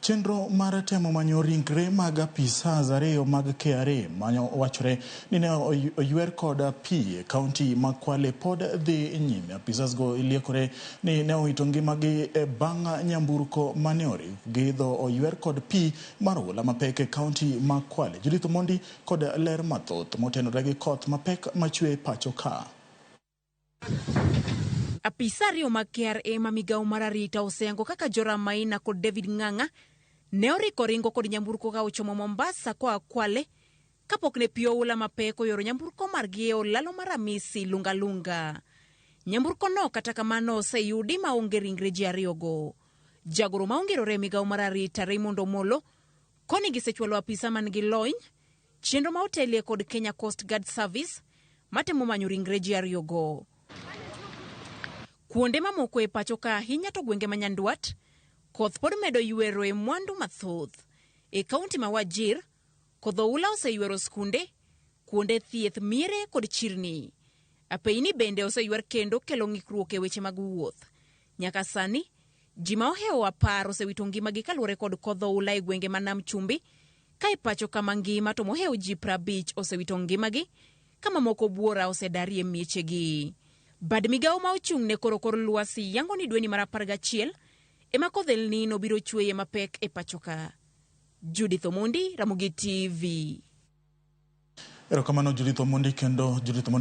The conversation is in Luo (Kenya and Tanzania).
Chenro mar temo manyo ringre mag apisas ariyo mag KRA mane wachore ni ne oywer kod pi e kaunti ma Kwale pod dhi nyime. Apisas go iliekore ni ne owito ngimagi e bang' nyamburko mane orig giidho oywer kod pi mar oula mapek e kaunti ma Kwale. Judith Omondi kod ler mathoth motenore gi koth mapek machwe pacho ka. Apisa ariyo mag KRA ma migawo mar arita oseyango kaka Joram Maina kod David Ng'ang'a ne oriko ringo kod nyamburko ka ochomo Mombasa koa Kwale kapok ne pi oula mapek oyoro nyamburko margi e olalo mar Amisi Lunga Lunga. Nyamburko no kata kamano oseyudi maonge ringre ji ariyogo. Jagoro ma ongirore e migawo mar arita Raymond Omolo koni gisechwalo apisa man gi lony Chenro ma otelie kod Kenya Coast Guard Service matemo manyo ringre ji ariyogo. Kuonde mamoko e pacho ka ahinya to gwenge ma nyandwat, koth pod medo ywero e mwandu mathoth. E kaunti ma Wajir, kodh oula oseywero skunde, kuonde thieth, miere kod chirni. Apeyni bende oseywer kendo kelo ng'ikruok e weche mag wuoth. Nyaka sani, ji ma ohewo apar osewito ngimagi kaluwore kod kodh oula e gwenge ma Nam Chumbi. Ka e pacho kama ngima to mohewo ji 50 osewito ngimagi ka mamoko buora osedarie miechegi. Bad migawo ma ochung' ne koro kor lwasi yango ni dweni mar 11 ema kodh El Nino biro chweye mapek e pacho ka. Judith Omondi, Ramogi TV. Erokamano Judith Omondi kendo Judith Omondi.